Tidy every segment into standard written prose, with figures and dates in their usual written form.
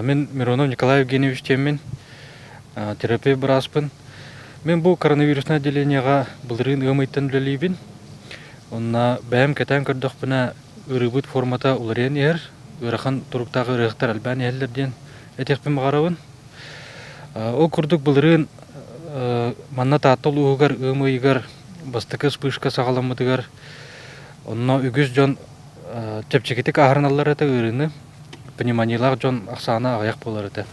Мин Миронов Николай Евгеньевич диэммин, терапевт бырааспын. Мин бу коронавируснай отделениеҕа былырыын ыам ыйтан үлэлиибин. Онно бэйэм кэтээн көрдөхпүнэ, ыарыыбыт формата уларыйан иһэр, ыарахан туруктаах ыарыһахтар элбээн иһэллэр диэн этиэхпин баҕарабын. Ол курдук былырыын манна Таатта улууһугар ыам ыйыгар бастакы вспышка саҕаламмытыгар онно үгүс дьон чэпчэкитик аһарыналлар этэ ыарыыны. Пневмониялаах дьон ахсаана аҕыйах буолар этэ.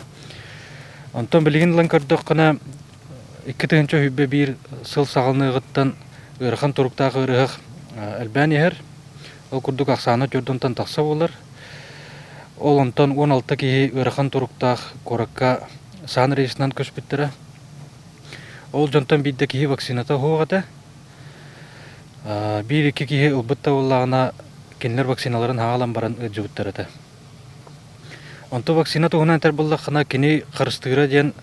Онтон билигин ылан көрдөххүнэ, 2021 сыл саҕаланыаҕыттан ыарахан туруктаах ыарыһах элбээн иһэр. Ол курдук ахсаана 4 тахса буолар. Ол онтон 16 киһи ыарахан туруктаах куоракка саан рейсинэн көспүттэрэ. Ол дьонтон биирдэ киһи вакцината суох этэ. Биир-икки киһи ылбыт да буоллаҕына, кинилэр вакциналарын хаалан баран ыалдьыбыттар этэ. Онто вакцина туһунан этэр буоллаххына, кини харыстыыра диэн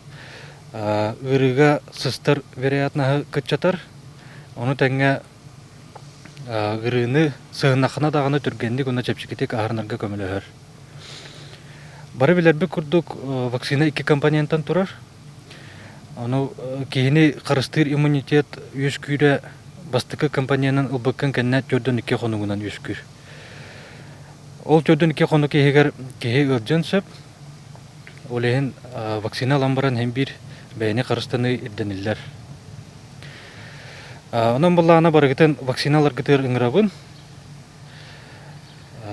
ыарыыга сыстар вероятноһы кыччатар, ону тэҥэ ыарыыны сыһыннаххына даҕаны түргэнник уонна чэпчэкитик аһарынарга көмөлөһөр. Бары билэрбит курдук, вакцина икки компонентан турар. Ону киһини харыстыыр иммунитет үөскүүрэ бастакы компоненын ылбыккын кэннэ 42 хонугунан үөскүүр. Ол 42 хонук иһигэр киһи ыалдьыан сөп. Ол иһин вакцина ылан баран иһин биир бэйэни харыстаныы ирдэниллэр. Онон былаана барыгытын вакцина ыларгытыгар ыҥырабын.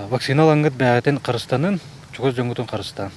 Вакцина ылаҥҥыт бэйэҕитин харыстанын, чугас дьоҥҥутун харыстаан.